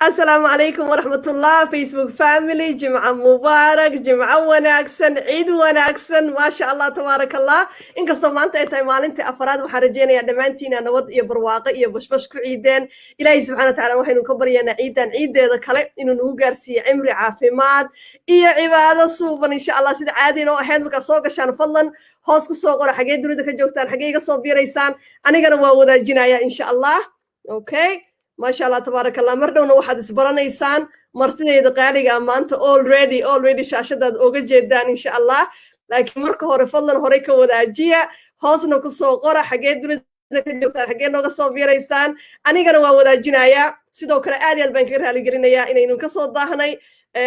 Asalaamu calaykum waraxmatullah, Facebook family. Jimco mubaarak, jimco wanaagsan, ciid wanaagsan. Maasha Allah, tabaaraka Allah. Inkastoo maanta ay tahay maalintii afaraad, waxaan rajaynayaa dhammaantiina nabad iyo barwaaqo iyo bashbash ku ciideen. Ilaahay subxana wa tacala waxaynu ka baryaynaa ciidan ciiddeeda kale inuu nagu gaarsiiyo cimri, caafimaad iyo cibaado suuban, insha Allah. Sida caadi inoo ahayd, markaad soo gashaan, fadlan hoos ku soo qora xagee dunida ka joogtaan, xagee iga soo biiraysaan. Anigana waa wadaajinaya, insha Allah. Okay, maasha Allah, tabaaraka Allah. Mar dhowna waxaad isbaranaysaan martidayda qaaliga maanta. Already shaashadaad oga jeedaan, insha Allah. Laakiin marka hore, fadlan horey ka wadaajiya, hoosna ku soo qora xagee dunida ka joogtaan, xagee nooga soo biiraysaan. Anigana waa wadaajinayaa. Sidoo kale aad iyo aad baan kaga raaligelinayaa inaynu kasoo daahnay.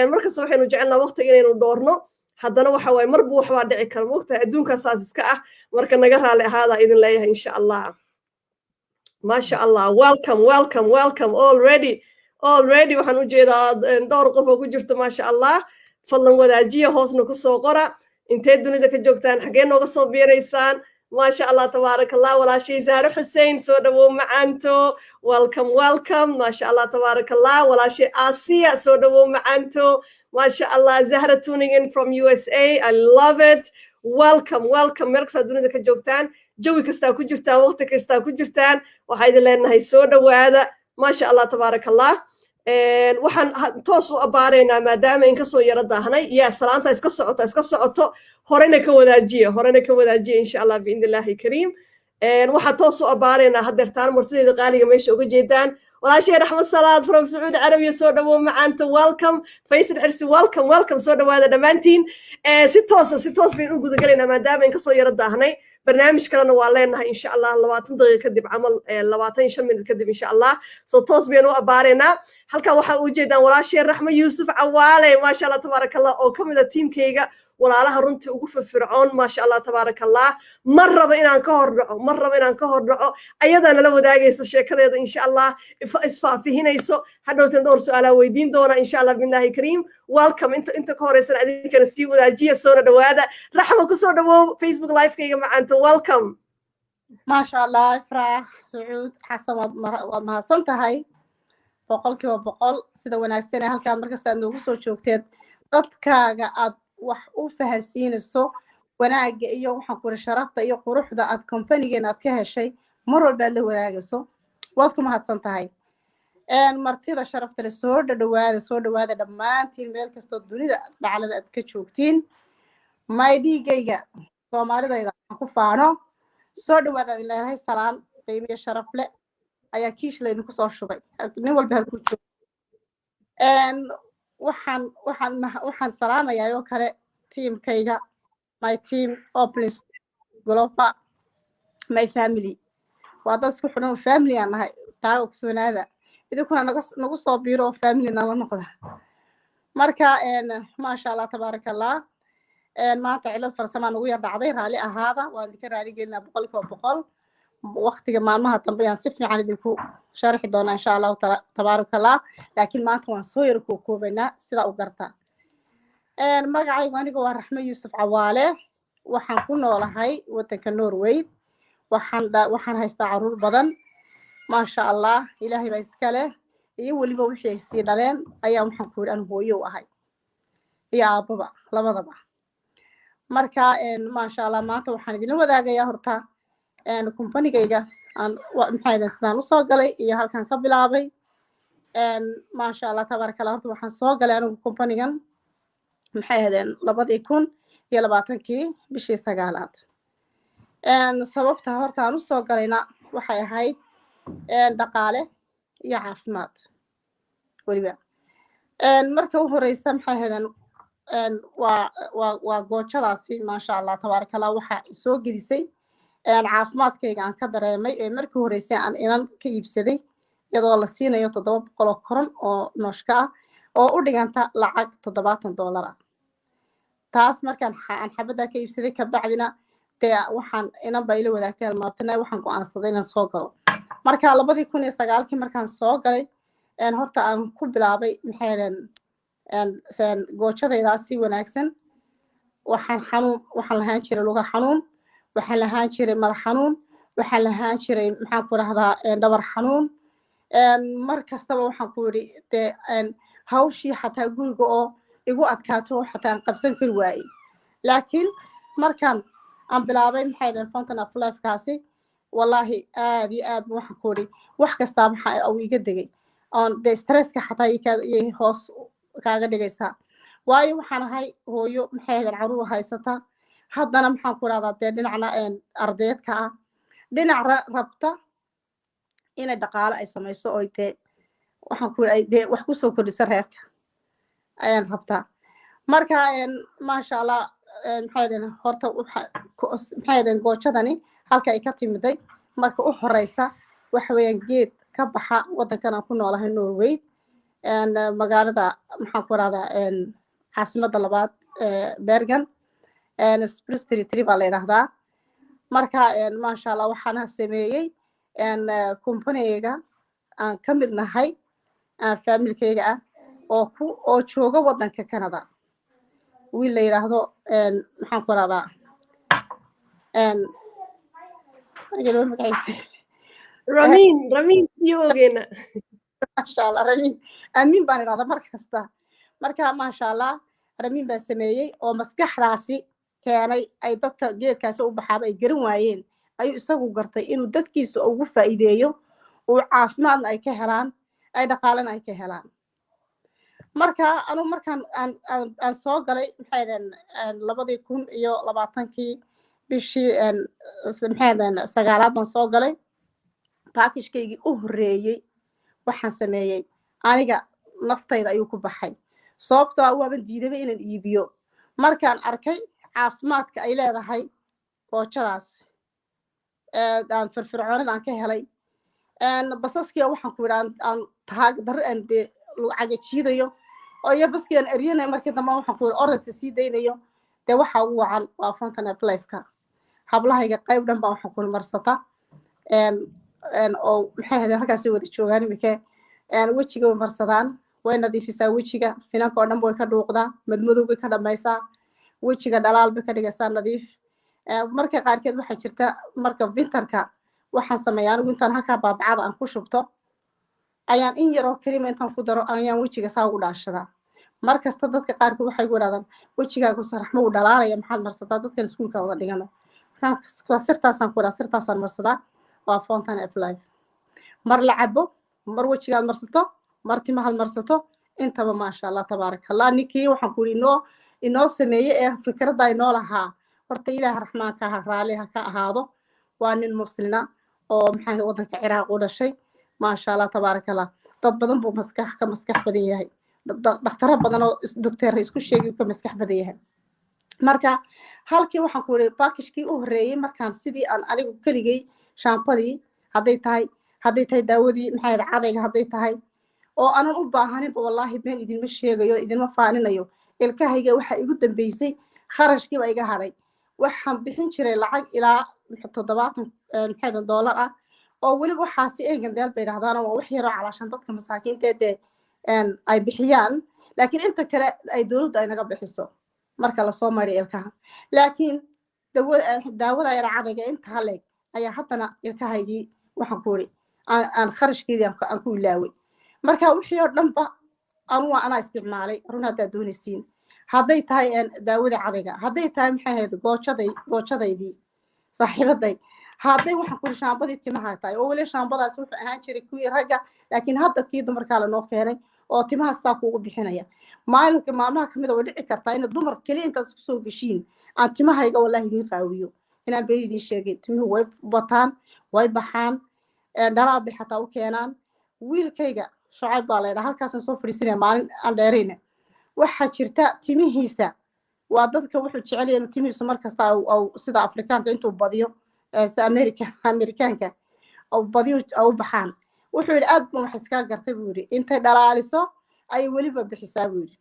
Markasta waxaynu jecelnaa waqtiga inaynu doorno, haddana waxa waaye marbu waxbaa dhici kara, mogtahay, adduunkaa saas iska ah. Marka naga raali ahaada idin leeyahay, insha Allah. Maasha Allah, welcome, welcome, welcome. Already waxaan u jeedaa dhowr qof oo ku jirto, maasha Allah. Fadlan wadaajiya, hoosna kusoo qora intee dunida ka joogtaan, xaggee nooga soo biiraysaan. Maasha Allah, tabaaraka Allah. Walaashay Zahro Xussein, soo dhawow macaanto. Welcome, welcome. Maasha Allah, tabaaraka Allah. Walaashay Asiya, soo dhawow macaanto. Maasha Allah. Zahra tuning in from USA, I love it. Welcome, welcome. Meel kastaa dunida ka joogtaan, jawi kastaa ku jirtaan, waqti kastaa ku jirtaan, waxaa idin leenahay soo dhowaada. Maasha Allah, tabaaraka Allah. Waxaan toos u abaaraynaa, maadaama in kasoo yaro daahnay, yaa salaanta iska socota, iska socoto. Horena ka wadaajiya, horena ka wadaajiya, insha Allah, biidni Illaahi kariim. Waxaan toos u abaaraynaa haddeertaan martideeda qaaliga meesha uga jeedaan, walaashay Raxmad Salaad from Sacuudi Carabiya. Soo dhawow macaanta. Welcome. Faysal Xirsi, welcome, welcome. Soo dhawaada dhammaantiin. Si toosa, si toos baynu u gudagalaynaa, maadaama in kasoo yaro daahnay. Barnaamij kalena waa leenahay, insha Allah, 20 daqiiqa kadib camal, 25 minut kadib, insha Allah. So toos baynu u abaaraynaa. Halkan waxaa u jeedaan walaashee Raxmo Yuusuf Cawaale, maasha Allah, tabaaraka Allah, oo ka mid a tiimkayga, walaalaha runtii ugu firfircoon, maasha Allah, tabaaraka Allah. Ma rabo inaan ka hor dhaco, ma rabo inaan ka hor dhaco. Ayadaa nala wadaagaysa sheekadeeda, insha Allah, isfaafihinayso. Hadhowtan dhowr su-aalaa weydiin doona, insha Allah, billahi kariim. Welcome. Inta ka horeysana adinkana sii wadaajiya, soona dhawaada. Raxma, kusoo dhawow Facebook Livekayga macaanto. Welcome. Maasha Allah, Ifraax Sacuud Xasan, waad mahadsan tahay 100%. Sida wanaagsan ee halkaad markasta aad noogu soo joogteed, dadkaaga aad wax u fahansiinayso wanaagga iyo waxaan kuri sharafta iyo quruxda aad companygeena aad ka heshay, mar walba aad la wanaagayso, waad ku mahadsan tahay. Martida sharafta le, soo dhadhawaada, soo dhawaada dhammaantiin, meel kastoo dunida daclada aad ka joogtiin. My dhiigayga Soomaalidayda aan ku faano, soo dhawaada adin leedahay. Salaan qiimiyo sharaf leh ayaa kiish laydinku soo shubay, nin walba halkuu joogo. Waxaan salaamayaa oo kale tiimkayga, my team Oplis Global, my family. Waa dad isku xidhan oo family aan nahay, taa ogsoonaada. Idinkuna naga nagu soo biiro oo family nala noqda. Marka maasha Allah, tabaaraka Allah. Maanta cilad farsamaa nagu yar dhacday, raali ahaada, waan idinka raali gelinaa 100%. Waqtiga maalmaha dambe ayaan si fiican idinku sharxi doonaa, insha Allahu tabaaraka Allah. Laakiin maanta waan soo yar kookoobaynaa sidaa u gartaa. Magacaygu aniga waa Raxmo Yuusuf Cawaale. Waxaan ku noolahay waddanka Norway. Waxaan haystaa caruur badan, maasha Allah, Ilaahay baa iska leh, iyo weliba wixii ay sii dhaleen ayaa waxaan ku yidhi anu hooyo u ahay iyo aabbaba labadaba. Marka maasha Allah, maanta waxaan idinla wadaagayaa horta companygayga aan maxaa sidaan usoo galay iyo halkaan ka bilaabay. Maasha Allah, tabaaraka Allah. Horta waxaan soo galay anigu companygan, maxay ahaydeen, 2020-kii bishii sagaalaad. Sababta horta aan usoo galayna waxay ahayd dhaqaale iyo caafimaad weliba. Marka u horeysa, maxay ahaydeen, waa goojadaasi, maasha Allah, tabaaraka Allah, waxaa soo gelisay caafimaadkayga aan ka dareemay ee markii horeysay aan inan ka iibsaday, iyadoo la siinayo 700 oo koron oo nooshka ah oo u dhiganta lacag $70 ah. Taas markaan aan xabaddaa ka iibsaday kabacdina, dee waxaan inan baa ila wadaagtay almaabtana, waxaan go-aansaday inaan soo galo. Marka 2009-kii markaan soo galay, horta aan ku bilaabay, maxay ahaydeen, goojadaydaas si wanaagsan. Waxaan xanuun waxaan lahaan jiray luga xanuun, waxaan lahaan jiray madax xanuun, waxaan lahaan jiray, maxaan ku rahdaa, dhabar xanuun. Mar kastaba waxaan ku yidhi dee hawshii xataa guriga oo igu adkaato, xataa aan qabsan kari waayey. Laakiin markaan aan bilaabay, maxay ahayd, Fountain of Lifekaasi, wallaahi aad iyo aad waxaan ku yidhi wax kastaa waxa uu iga degay oon dee stresska xataa iyay hoos kaaga dhigaysaa. Waayo, waxaan ahay hooyo, maxay ahayd, caruur haysata, haddana maxaan ku rahdaa, dee dhinacna ardaydka ah, dhinac rabta inay dhaqaale ay samayso oo dee waxaan ku ay dee wax kusoo kordhisa reerka ayaan rabtaa. Marka maasha Allah, maxay ahayd, horta maxay ahayd, goojadani halka ay ka timiday marka u horeysa waxa weeyaan geed ka baxa waddankan aan ku noolahay, Norway, magaalada, maxaan ku rahdaa, caasimadda labaad, Bergen. Spruce tree baa la yidhaahdaa. Marka maasha Allah, waxaana sameeyey companygayga aan ka mid nahay, aan familykayga ah oo ku oo jooga waddanka Canada, wiil la yidhaahdo, maxaan ku rahdaa, aniga magaciisa. Ramiin, Ramiin CEOgeena. Maasha Allah, Ramiin, Amiin baan idhahdaa mar kasta. Marka maasha Allah, Ramiin baa sameeyey oo maskaxdaasi keenay. Ay dadka geedkaasi u baxaaba ay garan waayeen ayuu isagu gartay inuu dadkiisa ugu faa'iideeyo, uu caafimaadna ay ka helaan, ay dhaqaalena ay ka helaan. Marka anugu markaan aan soo galay, maxay ahaydeen, 2020-kii bishii, maxay ahaydeen, sagaalaad baan soo galay. Packagekaygii u horreeyey waxaan sameeyey aniga naftayda ayuu ku baxay, sababtoo ah waaban diidaba inaan iibiyo markaan arkay caafimaadka ay leedahay goojadaas, aan firfircoonida aan ka helay. Basaskii waxaan ku yidhi aan taag darri aan dee cagajiidayo oo iyo baskii aan eryanayo, markii dambe waxaan ku yidhi orodsa sii daynayo. Dee waxa ugu wacan waa Fountain of Lifeka. Hablahayga qayb dhan baa waxaan ku marsata oo, maxay ahayd, halkaasay wada joogaan imike. Wejiga way marsadaan, way nadiifisaa wejiga, finanka oo dhan way ka dhuuqdaa, madmadow bay ka dhamaysaa, wejiga dhalaal bay ka dhigaysaa, nadiif. Marka qaarkeed waxaa jirta marka winterka waxaan sameeyaa anigu intaan halkaa baabacada aan ku shubto ayaan in yaroo creama intaan ku daro ayaan wejiga saa ugu dhaashadaa. Mar kasta dadka qaarkood waxay ku idhahdaan, "Wejigaagu saraxma uu dhalaalaya, maxaad marsataa?" Dadkan iskuulka wada dhigano markaan sirtaasaan ku idhaha, sirtaasaan marsadaa, waa Fountain of Life. Mar la cabo, mar wejigaad marsato, mar timahaad marsato, intaba maasha Allah, tabaaraka Allah. Ninkii waxaan ku yidhi inoo sameeyey ee fikradda inoo lahaa, horta Ilaah raxmaanka ha raali ha ka ahaado. Waa nin muslina oo, maxaa, waddanka Ciraaq u dhashay. Maasha Allah, tabaaraka Allah. Dad badan buu maskax ka maskax badan yahay, dhakhtaro badan oo docteer isku sheegay ka maskax badan yahay. Marka halkii waxaan ku yidhi packagekii u horreeyey markaan sidii aan anigu keligay, shaampadii hadday tahay, daawadii, maxay ahayd, cadayga hadday tahay, oo aanan u baahaninba, wallaahi been idinma sheegayo, idinma faaninayo, ilkahayga waxaa igu dambeysay kharashkiiba iga hadhay. Waxaan bixin jiray lacag ilaa 70, maxay ahayd, dollar ah, oo weliba waxaasi egenandel bay dhahdaan, waa wax yaroo calaashan dadka masaakiinta dee ay bixiyaan, laakiin inta kale ay dowladdu ay naga bixiso marka lasoo mariyo ilkaha. Laakiin daawada yar, cadayga intaa leeg ayaa haddana ilkahaygii waxaan ku iri aan kharashkeedii aan ku ilaaway. Marka wixii oo dhanba anu waa anaa isticmaalay. Run haddaad doonaysiin, hadday tahay daawada cadayga, hadday tahay, maxay ahayd, goojaday, goojadaydii saaxiibaday, hadday waxaan kuri shaambadii timaha tahay, oo weli shaambadaas wuxuu ahaan jiray kuwii ragga, laakiin hadda kii dumarkaa lanoo keenay oo timaha sidaa kuugu bixinaya. Maalinka maalmaha kamida way dhici kartaa inaad dumar keliya intaad isku soo geshiin aan timahayga wallahi idiin qaawiyo, inaan been idiin sheegin. Timuhu way bataan, way baxaan, dhalaal bay xataa u keenaan. Wiilkayga Shacayb baa la ydhaha, halkaasaan soo fadhiisanaya maalin aan dheerayna. Waxaa jirta timihiisa waa dadka wuxuu jecel yahay inuu timihiisu mar kasta sida Afrikaanka intuu badiyo, sida America, Amerikaanka badiyo u baxaan. Wuxuu yidhi, "Aad baan wax iskaa gartay," buu yidhi. "Intay dhalaaliso ayay weliba bixisaa," buu yidhi.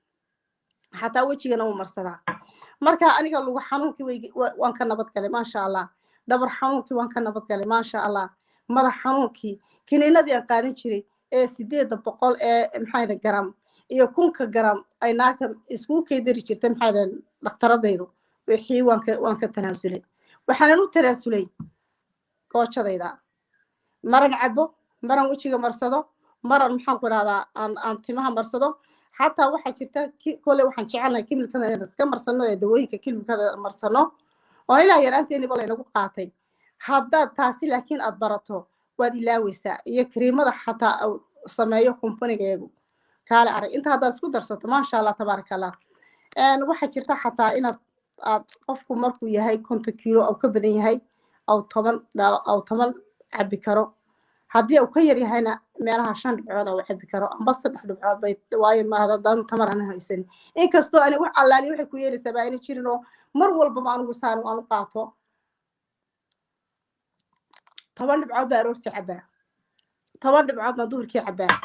Xataa wejigana wuu marsadaa. Marka aniga lugu xanuunkii waan ka nabad galay, maasha Allah. Dhabar xanuunkii waan ka nabad galay, maasha Allah. Madax xanuunkii, kiniinadii aan qaadan jiray ee 800 ee, maxaa, garam iyo 1000-ka garam ay naagta iskugu keydari jirtay, maxaa, dhakhtaradaydu, wixii waan ka tanaasulay. Waxaanan u tanaasulay goojadayda maran cabo, maran wejiga marsado. Maran maxaan ku idhahdaa, aan timaha marsado. Xataa waxaa jirta kole waxaan jecelnahay kimikada inaan iska marsano, ee dawooyinka kimikada marsano oo ilaa yaraanteeniba laynagu qaatay. Haddaad taasi laakiin aad barato, waad ilaaweysaa. Iyo kariimada xataa uu sameeyo kumpanigeegu, kaale arag inta haddaad isku darsato, maasha Allah, tabaaraka Allah. Waxaa jirta xataa inaad aad qofku markuu yahay 50 kiilo au ka badan yahay au 10 dhalo au 10 cabi karo. Haddii uu ka yar yahayna, meelaha shan dhibcood au cabi karo amba saddex dhibcood bay, waayo ma haddaan tamar aan haysan. Inkastoo ani wax allaali waxay ku yeelaysaa baa ayna jirin, oo mar walbaba anigu saan aan u qaato, 10 dhibcood baa aroortii cabaa, 10 dhibcood baan duhurkii cabaa.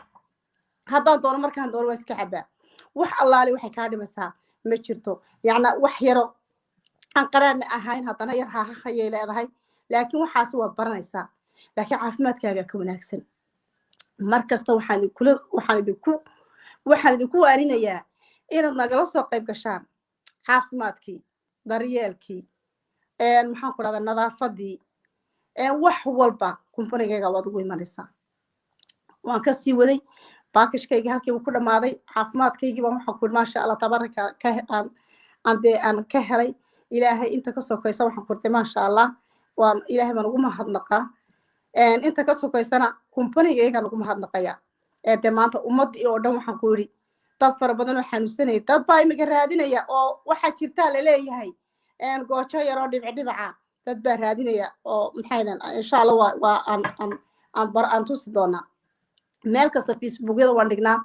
Haddaan doono, markaan doono waa iska cabaa. Wax allaali waxay kaa dhimaysaa ma jirto. Yacna wax yaro aan qaraarna ahayn, haddana yar haahahayay leedahay, laakiin waxaasi waad baranaysaa. Laakiin caafimaadkaaga ka wanaagsan. Mar kasta waxaan idinkula waxaan idinku waxaan idinku waarinayaa inaad nagala soo qayb gashaan caafimaadkii, daryeelkii, maxaan ku dhahdaa, nadaafadii, wax walba kumbanigayga waad ugu imanaysaa. Waan kasii waday, package-kaygii halkiiba ku dhammaaday. Caafimaadkaygii baan waxaan ku yidhi, maasha Allah, tabaraka ka aan dee aan ka helay Ilaahay inta ka sokaysa. Waxaan ku irtay, maasha Allah, waan Ilaahay baan ugu mahadnaqaa. Inta ka sokaysana kumbanigaygaan ugu mahadnaqaya. Ee dee maanta ummaddii oo dhan, waxaan ku yidhi, dad fara badan oo xanuunsanaya, dad baa imiga raadinaya, oo waxaa jirtaa laleeyahay goojo yaroo dhibic dhibaca, dad baa raadinaya oo maxay, insha Allah waa aan tusi doonaa meel kasta. Facebookyada waan dhignaa,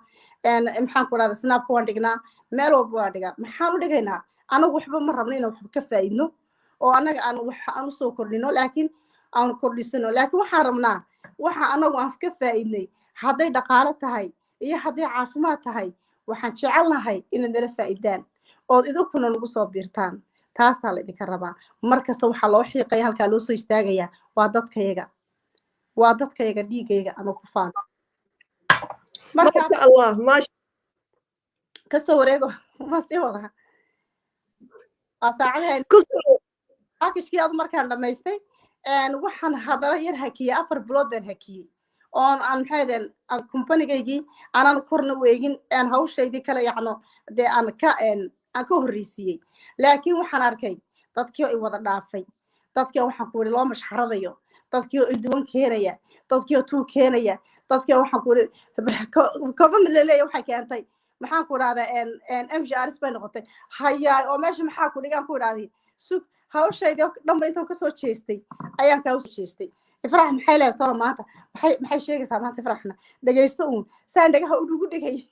maxaan ku dhahda, Snapka waan dhignaa, meel walba waan dhigaa. Maxaan u dhigaynaa? Anagu waxba ma rabno inaan waxba ka faa'iidno oo annaga aan wax aan usoo kordhino, laakiin aan kordhisano. Laakiin waxaan rabnaa waxa anagu aan ka faa'iidnay, hadday dhaqaalo tahay iyo hadday caafimaad tahay, waxaan jecelnahay inaad nala faa'iidaan ood idinkuna nagu soo biirtaan. Taasaa la idinka rabaa. Mar kasta waxaa loo xiiqaya, halkaa loo soo istaagayaa, waa dadkayaga, waa dadkayaga, dhiigayga ama ku faano. Marka Allah, maasha. Kasoo wareego, ma sii wadaa? Waa saacadaha package-kii adu markaan dhamaystay, waxaan haddana yar hakiyey, 4 bilood baan hakiyey, oon aan maxay deen aan kumpanigaygii aanan korna u eegin, aan hawshaydii kale, yacno dee aan ka horreysiiyey. Laakiin waxaan arkay dadkii oo i wada dhaafay, dadkii oo waxaan ku yidhi loo mashxaradayo, dadkii oo ilduwan keenaya, dadkii oo tuu keenaya, dadkii oo waxaan ku yidhi kaba mid laleeya waxay keentay, maxaan ku idhahdaa, MG Aris bay noqotay. Hayaa, oo meesha maxaa ku dhigaan ku idhahday? Sug, hawshaydii dhanba intaan kasoo jeestay ayaan kaa usoo jeestay. Ifrax maxay leedahay tolo maanta? Maxay sheegaysaa maanta Ifraxna? Dhegaysto uun. Saan dhagaha ugu dhegay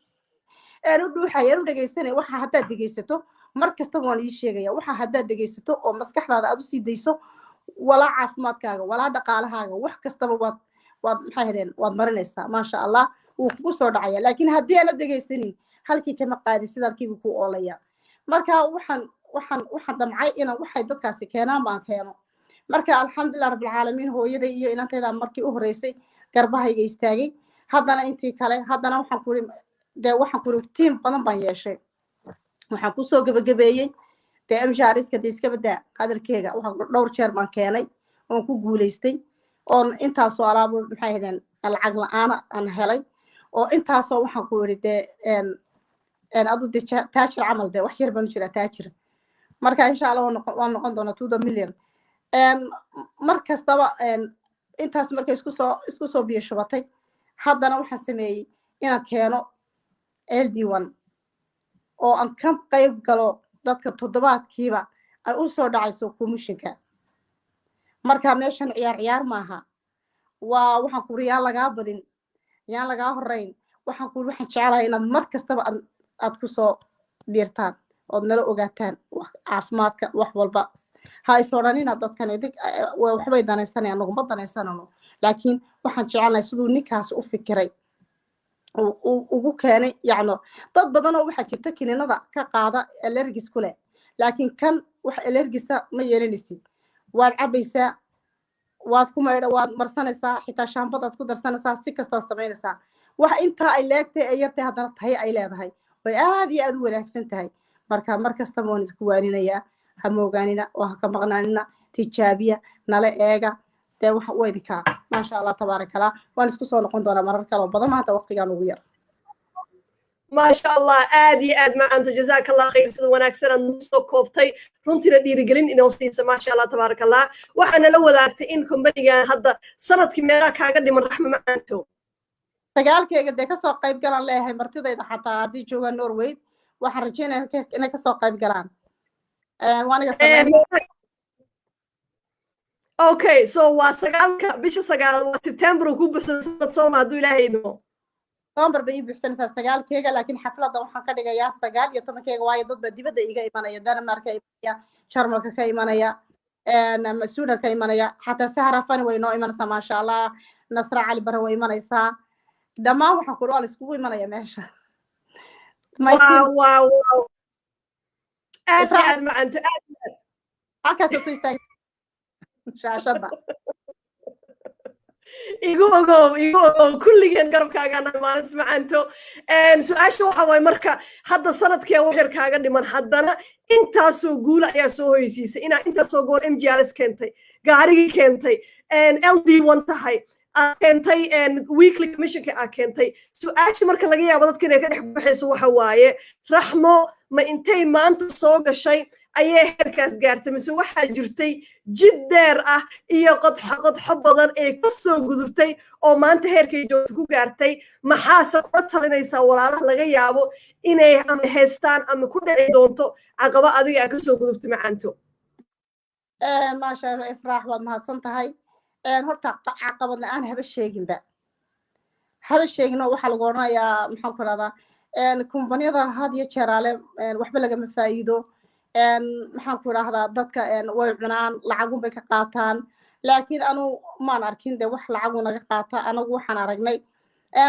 aan u dhuuxay, aan u dhegaystanay. Waxa haddaad dhegaysato, mar kastaba waan ii sheegaya, waxa haddaad dhegaysato oo maskaxdaada aad usii dayso, walaa caafimaadkaaga, walaa dhaqaalahaaga, wax kastaba waad maxay hadeen, waad marinaysaa, maasha Allah, wuu kugu soo dhacaya. Laakiin haddii aanad dhegaysanin, halkii kama qaadi, sida halkiibu ku oolaya. Marka waxaan damcay inaan waxay dadkaasi keenaan baan keeno. Marka alxamdulilah rabbilcaalamiin, hooyaday iyo inantaydaa markii u horreysay garbahayga istaagay. Haddana intii kale, haddana waxaan ku dee waxaan kuri tiim badan baan yeeshay. Waxaan kusoo gebagabeeyey dee mshariska, dee iska badaa hadalkeega. Waxaan dhowr jeer baan keenay oon ku guulaystay, oon intaasoo alaabo, maxay ahaydeen, lacag la-aana aan helay, oo intaasoo waxaan ku yidhi dee adu dee taajir camal, dee wax yar baan u jiraa taajir. Marka insha Allah waan noqon doonaa to the million. Mar kastaba intaas markay isku soo biyo shubatay, haddana waxaan sameeyey inaan keeno LD1 oo aan ka qayb galo dadka toddobaadkiiba ay u soo dhacayso commissionka. Marka meeshan ciyaar ciyaar maaha. Waa waxaan kuri, yaan lagaa badin, yaan lagaa horeyn. Waxaan kuri, waxaan jecelahay inaad mar kastaba aad kusoo biirtaan ood nala ogaataan wax caafimaadka, wax walba. Ha is odhanina dadkan idig waxbay danaysanayaan. Naguma danaysanano, laakiin waxaan jecelnahay siduu ninkaasi u fikiray ugu keenay. Yacno dad badan oo waxaa jirta kiniinada ka qaada allergies ku leh, laakiin kan wax allergies-a ma yeelanaysid. Waad cabaysaa, waad ku maydha, waad marsanaysaa, xitaa shaambadaad ku darsanaysaa, si kastaad samaynaysaa. Wax intaa ay leegtahay ay yartahay, haddana tahay ay leedahay, way aad iyo aad u wanaagsan tahay. Marka mar kastaba waan idinku waarinayaa, ha moogaanina oo ha ka maqnaanina, tijaabiya, nala eega. Dee Dee wax weydinkaa, maasha Allah, tabaaraka Allah. Waan isku soo noqon doonaa marar kale oo badan, maanta waqtigaan ugu yar. Maasha Allah, aad iyo aad macanto, jazaaka Allah khayr. Sida wanaagsan aad noo soo koobtay, runtiina dhiirigelin inoo siisa, maasha Allah, tabaaraka Allah. Waxaana la wadaagtay in company-gan hadda sanadkii meeqaa kaaga dhiman, Raxma macanto? 9-keyga dee kasoo qayb galaan leeyahay martidayda, xataa haddii joogaan Norway waxaan rajeynaya inay kasoo qayb galaan. Waaniga. Okay, so waa 9-ka bisha 9-aad, waa September uu ku buuxsan sanad sooma, hadduu Ilaahay idmo? November bay ii buuxsanaysaa 9-keega, laakiin xafladda waxaan ka dhigayaa 19-keega, waayo dad baa dibadda iga imanaya, Denmark ka imanaya, Jarmalka ka imanaya, Sudan ka imanaya, xataa Sahra Fani way noo imanaysaa, maasha Allah. Nasra Cali Bare way imanaysaa. Dhammaan waxaan kuri waa la iskugu imanaya meesha. Wow, aad iyo aad macanto, aad iyo aad. Halkaasa soo istaagay shaashadda. Igu ogow, igu ogow, kulligeen garabkaagaan maalintas, macanto. Su-aasha waxa waaye, marka hadda sanadkee wax yar kaaga dhiman, haddana intaasoo guula ayaa soo hoysiisay, inaa intaasoo gool MGRS keentay, gaarigii keentay, LD1 tahay, aad keentay, weekly commission-ka aad keentay. Su-aasha marka laga yaabo dadka inay ka dhex baxayso waxa waaye, Raxmo ma intay maanta soo gashay ayay heerkaas gaartay, mise waxaa jirtay jid dheer ah iyo qodxo qodxo badan ee ka soo gudubtay oo maanta heerkay joogta ku gaartay? Maxaase kula talinaysaa walaalaha laga yaabo inay ama haystaan ama ku dhici doonto caqabo adiga aa kasoo gudubtay, macanto? Maasha Allah, Ifraax, waad mahadsan tahay. Horta caqabad la-aan haba sheeginba, haba sheegin oo waxaa lagu odhanayaa, maxaan ku rahdaa, kumbaniyada had iyo jeeraale waxba lagama faa'iido, maxaan ku idhaahdaa, dadka way cunaan, lacagun bay ka qaataan. Laakiin anu maan arkin dee wax lacagu naga qaata. Anagu waxaan aragnay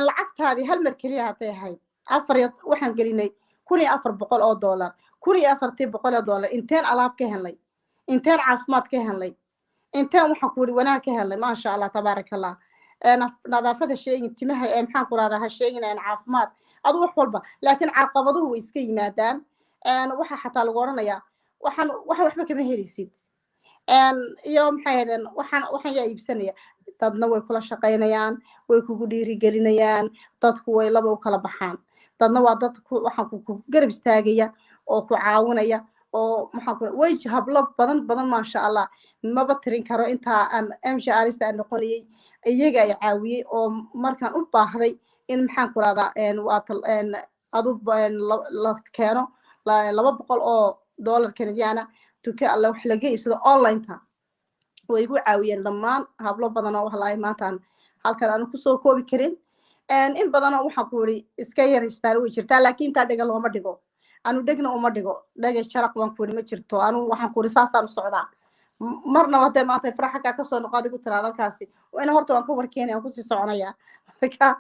lacagtaadii hal mar keliya hadday ahayd afar iyo waxaan gelinay $1,400, $1,400 inteen alaab ka helnay, inteen caafimaad ka helnay, inteen waxaan ku yidhi wanaag ka helnay, maasha Allah, tabaaraka Allah. Nadaafada sheegin, timaha, maxaan ku rahdaa, ha sheegin, caafimaad, adu wax walba. Laakiin caqabaduhu way iska yimaadaan. Waxaa xataa lagu odhanayaa waxaan waxaan waxba kama helaysid, iyo maxay ahaydeen, waxaan yaa iibsanaya. Dadna way kula shaqaynayaan, way kugu dhiirigelinayaan. Dadku way laba u kala baxaan: dadna waa dad waxaan ku garab istaagaya oo ku caawinaya, oo maxaan ku way hablo badan badan, maasha Allah, maba tirin karo intaa aan MGRS-ta aan noqonayay iyaga ay caawiyey, oo markaan u baahday in, maxaan ku rahdaa, waa adu la keeno 200 oo dollar Canadian-a duka alle wax laga iibsado online-ta, way igu caawiyeen dhammaan hablo badan oo wallahi maantaan halkan aan kusoo koobi karin. In badanoo waxaan ku yidhi iska yaraystaan way jirtaa, laakiin intaa dhega looma dhigo. Anu dhegna uma dhigo, dhega jaraq baan ku yidhi ma jirto. Anu waxaan ku yidhi saasaan u socdaa. Marnaba hadee maanta Ifra xaggaa kasoo noqo adigu tiraada halkaasi ina horta waan ka warkeenaya, waan kusii soconaya. Marka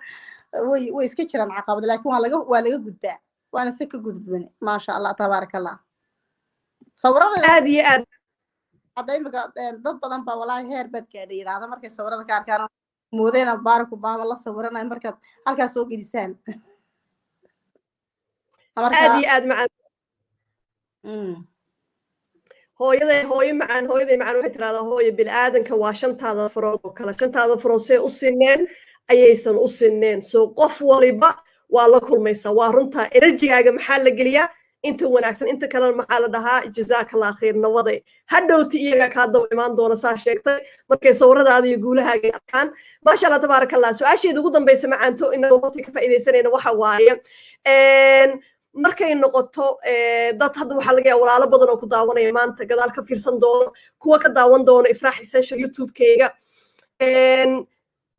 way iska jiraan caqabad, laakiin waa laga gudbaa, waana si ka gudbin, maasha Allah, tabaaraka Allah. Sawirada Aad iyo aad. Hadda imika dad badan baa "Walaahi heer baad gaadhay" yidhaahda markay sawirada ka arkaan, moodayna Barack Obama la sawiranayo markaad halkaas soo gelisaan. Aad iyo aad macaan. Hooyaday, hooyo macaan, hooyaday macaan waxay tirahdaa, "Hooyo, bilaadanka waa shantaada farood oo kale, shantaada farood say u sineen ayaysan u sineen, so qof waliba waa la kulmaysaa." Waa runtaa. Energy-gaaga maxaa la geliyaa? Inta wanaagsan. Inta kalena maxaa la dhahaa? Jazaaka Allah khayr, nabaday. Hadhowti iyaga kaa daba imaan doona, saa sheegtay, markay sawiradaada iyo guulahaaga arkaan. Maasha Allah, tabaaraka Allah. Su-aasheeda ugu dambaysa, macaanto, inagoo waqti ka faa'iidaysanayna, waxa waaye, markay noqoto dad hadda waxaa laga yaaba walaalo badan oo ku daawanaya maanta, gadaal ka fiirsan doono, kuwa ka daawan doono Ifraax Essential YouTube-kayga,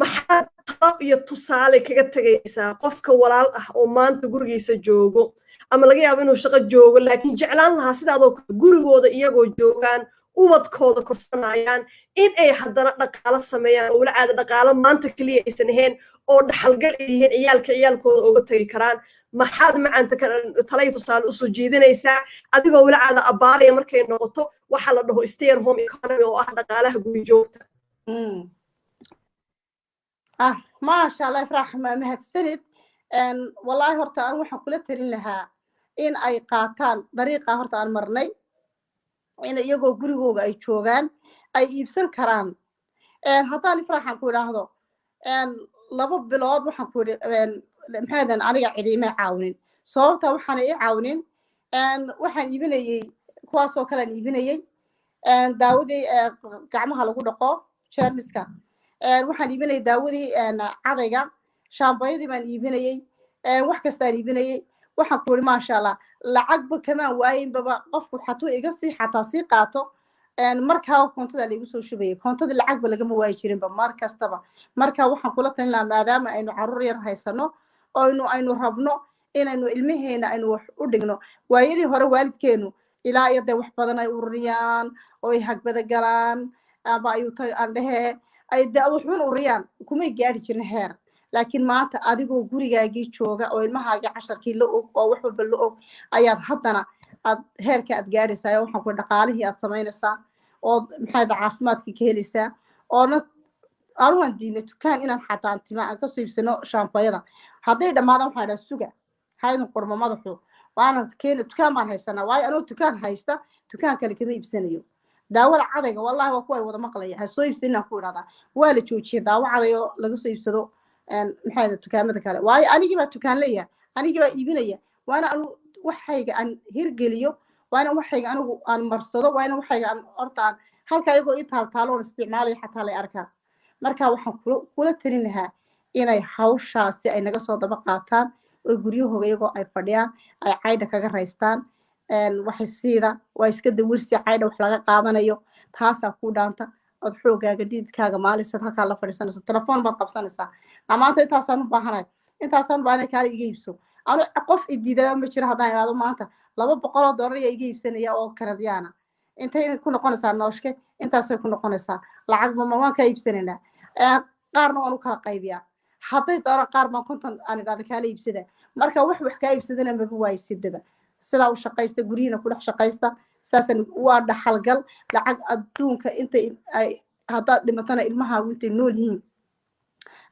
maxaad talo iyo tusaale kaga tegaysaa qofka walaal ah oo maanta gurigiisa joogo, ama laga yaabo inuu shaqo joogo, laakiin jeclaan lahaa sidaadoo kale gurigooda iyagoo joogaan, ubadkooda korsanayaan, in ay haddana dhaqaalo sameeyaan, oo wala caada dhaqaalo maanta keliya aysan ahayn oo dhaxalgal ay yihiin, ciyaalka ciyaalkooda uga tagi karaan? Maxaad macaanta talay tusaale usoo jeedinaysaa, adigoo wala caada abbaaraya markay noqoto waxa la dhaho stay at home economy, oo ah dhaqaalaha guri joogta? Ah, maasha Allah, Ifraax, mahadsanid. Wallaahi horta aan waxaan kula talin lahaa in ay qaataan dariiqa horta aan marnay, in iyagoo gurigooga ay joogaan ay iibsan karaan. Haddaan, Ifraaxan, ku idhaahdo 2 bilood, waxaan ku idhi, maxaydan, aniga cidi imay caawinin. Sababta waxaana ii caawinin, waxaan iibinayey kuwaasoo kalean iibinayey daawadii gacmaha lagu dhaqo jeermiska, waxaan iibinayay daawadii cadayga, shaambayadii baan iibinayey, wax kastaan iibinayey. Waxaan ku idhi, maasha Allah, lacagba kamaan waayinbaba. Qofku xatuu iga sii xataa sii qaato, markaa koontada laigu soo shubayay, koontada lacagba lagama waayi jirinba mar kastaba. Marka waxaan kula talin lahaa, maadaama aynu caruur yar haysano, aynu rabno inaynu ilmaheena aynu wax u dhigno. Waayadii hore waalidkeenu ilaa iyo dee wax badan ay ururiyaan oo ay hagbada galaan ama ayuu ta aan dhehe ay de waxun ururiyaan, kumay gaadhi jirin heer. Laakiin maanta adigoo gurigaagii jooga oo ilmahaagii casharkii la og oo wax walba la og ayaad haddana aad heerka aad gaadhaysaa. Waxaan ku dhaqaalihii aad samaynaysaa ood maxaa caafimaadkii ka helaysaa. Oona anu waan diinay dukaan inaan xataa tima aan kasoo iibsano. Shaambayada hadday dhammaadaan, waxaan idhaha, "Suga, haydin qurmo madaxu, waana keena." Dukaan baan haysanaa, waayo anoo dukaan haysta dukaan kale kama iibsanayo. Daawada cadayga, wallahi, waa kuwa ay wada maqlaya, ha soo iibsanin aan ku idhahdaa. Waa la joojiyay daawo caday oo laga soo iibsado, maxaa, dukaamada kale, waayo anigii baa dukaan leeyahay, anigii baa iibinaya. Waana anu waxayga aan hirgeliyo, waana waxayga anigu aan marsado, waana waxayga aan horta aan halka ayagoo ii taaltaalo oon isticmaalayo xataa lay arkaa. Marka waxaan kula talin lahaa inay hawshaasi ay naga soo daba qaataan oo guryahooga iyagoo ay fadhiyaan ay caydha kaga raystaan. Waxay siida waa iska dawirsi caydha wax laga qaadanayo, taasaa ku dhaanta ood xoogaaga dhididkaaga maalisad halkaa la fadhiisanayso. Telefoon baad qabsanaysaa, maanta intaasaan u baahanahay, intaasaan u baahanahay, kaala iga iibso. Anu qof idiidaba ma jiro. Haddaan idhahdo maanta $200 ayaa iga iibsanaya oo kanadyaana, intay ku noqonaysaa nooshke? Intaasay ku noqonaysaa lacag mama, waan kaa iibsanaynaa. Qaarna waan u kala qaybiyaa hadday doonaan, qaar baan 50 aan idhahda kaala iibsada. Marka wax kaa iibsadana maba waaysidaba. Sidaa u shaqaysta, guryihiina ku dhex shaqaysta. Saasaan waa dhaxalgal lacag adduunka intay ay haddaad dhimatana ilmahaagu intay nool yihiin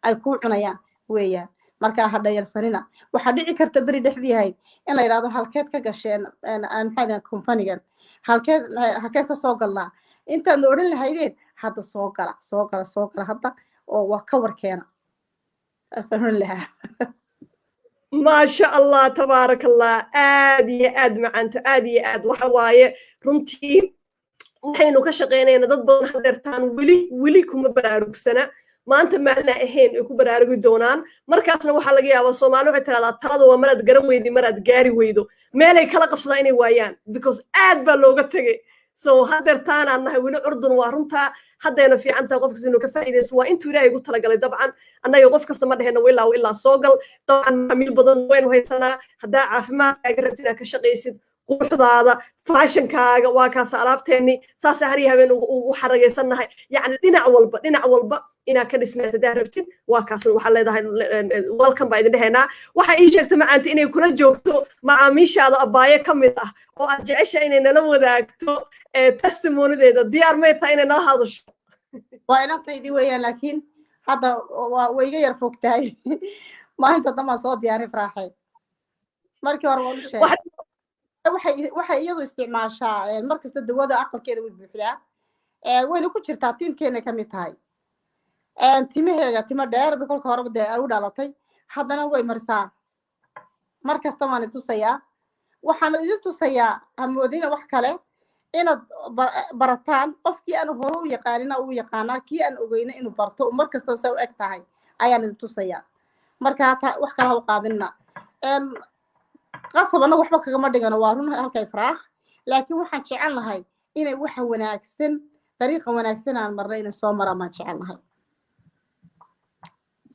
ay kuu cunayaan weeyaan. Marka ha dhayalsanina. Waxaa dhici karta beri dhexdii ahayd in la yidhahdo, "Halkeed ka gasheen, maxay dhahan, companygan halkeed ka soo galnaa?" Intaadna odhan lahaydeen, hadda soo gala, soo gala, soo gala hadda oo waa ka warkeena, saasaan odhan lahaa. Maasha Allah, tabaaraka Allah. Aad iyo aad, macanto, aad iyo aad. Waxa waaye, runtii waxaynu ka shaqaynayna dad badan hadeertaan weli weli kuma baraarugsana. Maanta maalina ahayn ay ku baraarugi doonaan. Markaasna waxaa laga yaabaa, Soomaali waxay tiraahdaa, "Talada waa maraad garan weydi, maraad gaari weydo." Meelay kala qabsadaan inay waayaan, because aad baa looga tegay. So hadeertaanaan nahay weli curdun. Waa runtaa, haddayna fiican tahay qof kasta inuu ka faa'iidaysto. Waa intuu Ilaahay ugu talagalay. Dabcan annaga qof kasta ma dheheno ilaa ilaa soo gal. Dabcan macaamiil badan waynu haysanaa. Haddaa caafimaadkaaga rabtid inaad ka shaqaysid, quruxdaada, fashionkaaga, waa kaas alaabteenni. Saasa har iyo habeen ugu xaragaysannahay. Yacni dhinac walba, dhinac walba inaad ka dhisnayd haddaa rabtid, waa kaas. Waxaa leedahay, welcome baa idin dhehaynaa. Waxaa ii sheegta, macaanta, inay kula joogto macaamiishaada abaaye ka mid ah oo aad jecesha inay nala wadaagto testimonydeeda. Diyaar may tahay inay nala hadasho? Waa inantaydii weeyaan, laakiin hadda waa way iga yar fog tahay. Maalinta dambaan soo diyaarin, Faraaxeed. Markii hore waan u sheegay. Waxay iyadu isticmaashaa mar kasta dawada, aqalkeeda way buuxdaa, wayna ku jirtaa, teamkeena ka mid tahay. Timaheega timo dheer bay kolka horeba dee ay u dhalatay, haddana way marisaa. Mar kasta waan itusayaa, waxaan idin tusayaa. Hamoodina wax kale inaad barataan. Qofkii aan hore u yaqaanina uu yaqaanaa, kii aan ogeyna inuu barto mar kasta sa u eg tahay ayaan idin tusayaa. Marka wax kale ha u qaadinina. Qasab annaga waxba kagama dhigano, waa run halka, Ifraax, laakiin waxaan jecel nahay inay waxa wanaagsan, dariiqa wanaagsan aan marnay, inay soo maraan baan jecel nahay,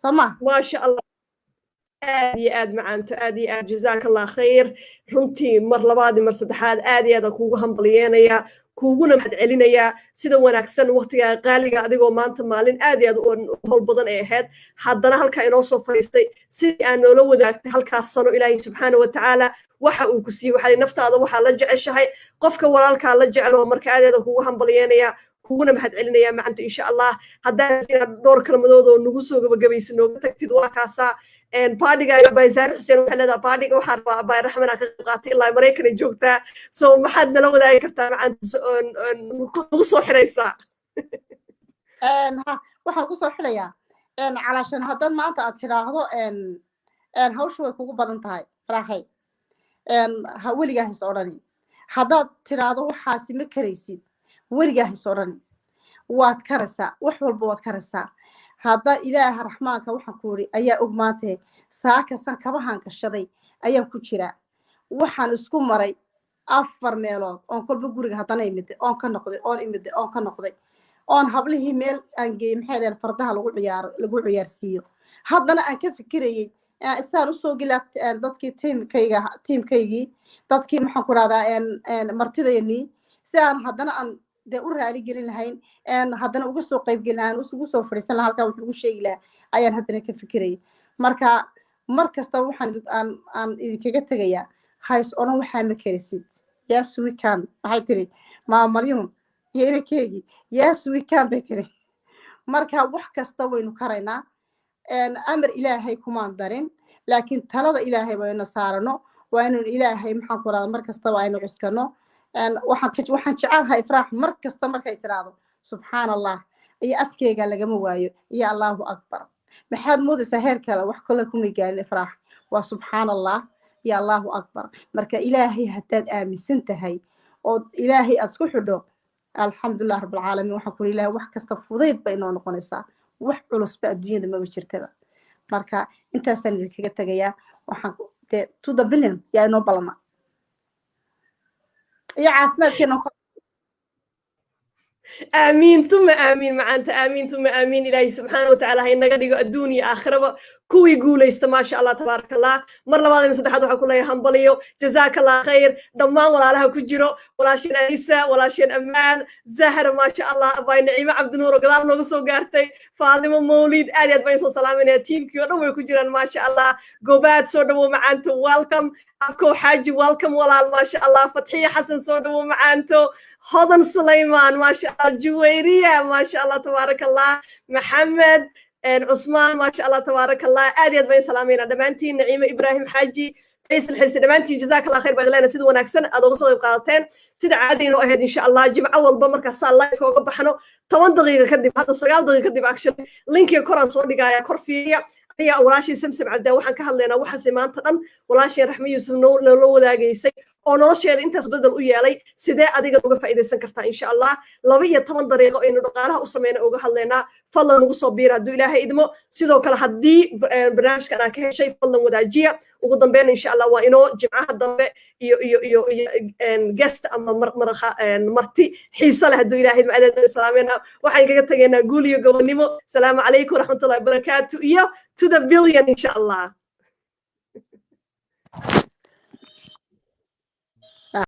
soo ma? Maasha Allah, aad iyo aad, macaanto, aad iyo aad. Jazaaka Allah khayr. Runtii mar labaad iyo mar saddexaad aad iyo aad aan kuugu hambalyeenayaa, kuuguna mahad celinayaa sida wanaagsan waqtigaa qaaliga, adigoo maanta maalin aad iyo aad u howl badan ay ahayd, haddana halkaa inoo soo fadhiistay, sidii aan noola wadaagtay halkaas sano Ilaahay subxaana wa tacaala waxa uu ku siiyey. Waxaa naftaada waxaa la jeceshahay qofka walaalkaa la jeclo. Marka aad aad kuugu hambalyeenayaa, kuguna mahad celinaya, macanta. Insha Allah, haddaa inaad dhowr kalmadood oo nagu soo gabagabayso nooga tagtid, waa kaasaa. Partygaaga, abaay Saare Xuseen waxay leedahay, partyga waxaa rabaa abaay Raxman aa ka qayb qaatay, ilaa Maraykan ay joogtaa. So maxaad nala wadaagi kartaa, macanta, nagu soo xiraysaa? Ha, waxaan kusoo xilayaa, calaashan haddaad maanta aad tidhaahdo hawshu way kugu badan tahay, Faraaxay, ha weligaa hays odhani. Haddaad tidhaahdo waxaasi ma karaysid, weligaa hays odhani. Waad karaysaa, wax walba waad karaysaa. Hadda Ilaaha Raxmaanka, waxaan ku iri, ayaa og maante saakasan kabahan gashaday ayaan ku jiraa. Waxaan isku maray afar meelood oon kolba guriga haddana imiday, oon ka noqday, oon imiday, oon ka noqday, oon hablihii meel aan geeyey, maxay dhaheen, fardaha lagu ciyaaro, lagu ciyaarsiiyo. Haddana aan ka fikirayey isaan usoo gelaa dadkii tiimkayga, tiimkaygii, dadkii, maxaan ku rahdaa, martidaynii, si aan haddana aan dee u raali gelin lahayn, haddana uga soo qayb gelin lahayn, ugu soo fadhiisan lahaa halkaa, wax ugu sheegi lahaa ayaan haddana ka fikirayay. Marka mar kastaba waxaan aan idinkaga tegayaa, hays odhan waxaa ma karisid. Yes we can, waxay tiri Maama Malyuun iyo inankeygii. Yes we can, bay tiri. Marka wax kasta waynu karaynaa. Amar Ilaahay kumaan darin, laakiin talada Ilaahay wayna saarano. Waa inaynu Ilaahay, maxaan ku rahda, mar kastaba aynu cuskano. Waxaan jecelahay Ifraax mar kasta markay tiraahdo "Subxaan Allah" iyo afkeega lagama waayo iyo "Allahu akbar". Maxaad moodaysaa? Heer kale wax kale kumay gaarin Ifraax, waa "Subxaan Allah" iyo "Allahu akbar". Marka Ilaahay haddaad aaminsan tahay oo Ilaahay aad isku xidho, alxamdulilah rabbilcaalamiin, waxaan kuri Ilahay wax kasta fudayd bay inoo noqonaysaa. Wax culusba adduunyada maba jirtaba. Marka intaasaan idinkaga tegayaa. Waxaan dee to the billion yaa inoo balana iyo caafimaadkeena. Aamiin tuma aamiin, macaanta, aamiin tuma aamiin. Ilaahay subxaana watacaala ha inaga dhigo adduun iyo aakhiraba kuwii guulaysta. Maasha Allah, tabaaraka Allah. Mar labaad ama saddexaad waxaan ku leeyahay hambaliyo, jazaaka Allah khayr, dhammaan walaalaha ku jiro, walaasheen Anisa, walaasheen Ammaan, Zahra, maasha Allah, abay Naciime Cabdinuur oo gadaal nooga soo gaartay, Faadimo Mawlid, aad iyo aad baan soo salaaminaya. Tiimkii oo dhan way ku jiraan, maasha Allah. Gobaad, soo dhawow macaanto, welcome. Abkow Xaaji, welcome walaal, maasha Allah. Fatxiya Xasan, soo dhawow macaanto. Hodan Sulaymaan, maasha Allah. Juwayriya, maasha Allah, tabaaraka Allah. Maxamed Cusmaan, maasha Allah, tabaaraka Allah. Aad iyo aad baan salaamayna dhammaantiin. Naciime Ibraahim Xaaji, Faysal Xirsi, dhammaantiin jazaaka Allah khayr baan leena, sida wanaagsan aad uga soo qayb qaadateen. Sida caadiga noo ahayd, insha Allah, jimco walba markaa saa live uga baxno, 10 daqiiqo kadib, hadda 9 daqiiqo kadib, actually, linkiga koraan soo dhigaya, kor fiiriya. Aniga walaashii Samsam Cabdaa waxaan ka hadlaynaa waxaase maanta dhan walaasheen Raxme Yuusuf noola wadaagaysay oo nolosheeda intaas bedel u yeelay. Sidee adiga uga faa'iidaysan kartaa? Insha Allah, 12 dariiqo aynu dhaqaalaha u sameyna uga hadlaynaa. Fadlan ugu soo biira hadduu Ilaahay idmo. Sidoo kale, haddii barnaamijkan aan ka heshay, fadlan wadaajiya. Ugu dambeyn, insha Allah, waa inoo jimcaha dambe iyo guest ama marti xiise leh hadduu Ilaahay idmo. Adeed salaameyna, waxaan kaga tegaynaa guul iyo gobonnimo. Asalaamu calaykum waraxmatullahi wabarakaatu iyo to the billion, insha Allah.